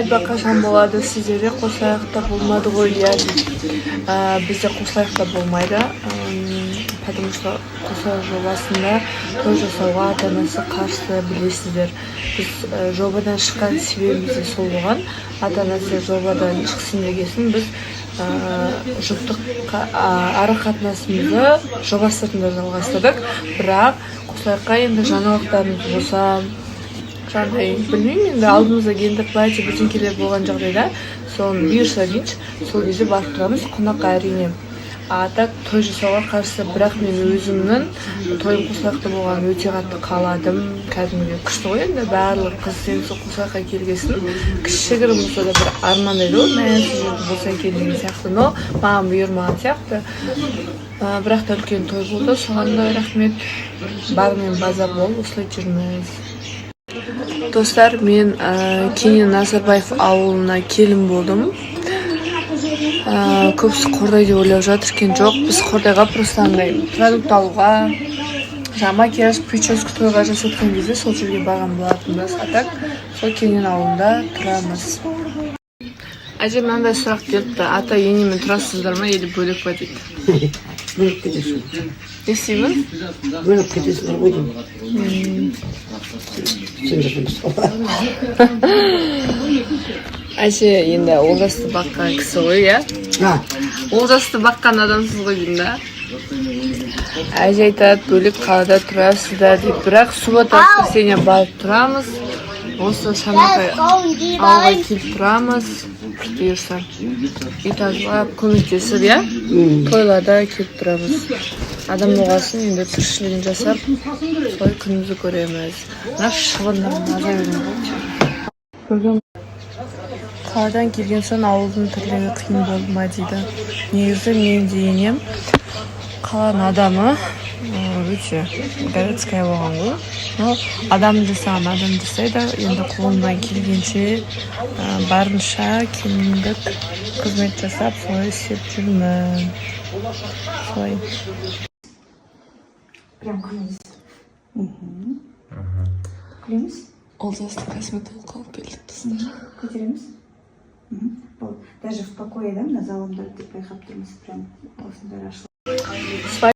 Свадьба қашан болады сіздерде? Қослайықта болмады ғой, иә, дейді. Бізде Қослайықта болмайды, потому что Қослайық жобасында той жасауға ата анасы қарсы, білесіздер. Біз жобадан шыққан себебіміз де сол болған. Ата анасы жобадан шықсын дегесін, біз жұптық ара қатынасымызды жоба сыртында жалғастырдық. Бірақ Қослайыққа енді жаңалықтарымыз болса, жаңағыдай, білмеймін, енді алдымызда гендер пати, бірдеңкелер болған жағдайда, соны бұйырса дейінші, сол кезде барып тұрамыз қонаққа, әрине. А так той жасауға қарсы. Бірақ мен өзімнің тойым Қослайықта болғанын өте қатты қаладым. Кәдімгідей күшті ғой енді. Барлық қыз енді сол Қослайыққа келгесін, кішігірім болса да бір армандайды ғой, мә, сол жерде болса екен деген сияқты. Но маған бұйырмаған сияқты. Бірақ та үлкен той болды, соған да рахмет. Барымен база болып, осылай жүрміз. Достар, мен Кенен Назарбаев ауылына келін болдым. Көбісі Қордай деп ойлап жатыр екен. Жоқ, біз Қордайға просто андай продукт алуға, жаңағы макияж, прическа, тойға жасатқан кезде сол жерге барған болатынбыз. А так сол Кенен ауылында тұрамыз. Әже, мынандай сұрақ келіпті: ата енемен тұрасыздар ма или бөлек па дейді. Бөліп кетесің. Не істеймін? Бөліп кетесіңдер ғой деймін. Сендер емес. Әже, енді Олжасты баққан кісі ғой, иә? А. Олжасты баққан адамсыз ғой деймін да. Әже айтады, бөлек қалада тұрасыздар дейді, бірақ суббота, воскресенье барып тұрамыз. Осы Шамахай ауылға келіп тұрамыз. Бұйырса, үй тазалап, көмектесіп, иә, тойларда келіп тұрамыз. Адам болғасын енді тіршілігін жасап, солай күнімізді көреміз. Мына шыбыннан маза бермей қойшы. Бүгін қаладан келген соң ауылдың тірлігі қиын болды ма дейді. Негізі мен де енем қаланың адамы, өте городская болған ғой. Но адам жасаған адам жасайды енді. Қолымнан келгенше, барынша келіндік қызмет жасап, солай істеп жүрмін, солай. Прям күлеміз. Күлеміз. Олжасты косметолог алып келдік, достар. Көтереміз. Болды. Даже в покое, да, мына заломдарды деп байқап тұрмыз. Прям осындай ашылып.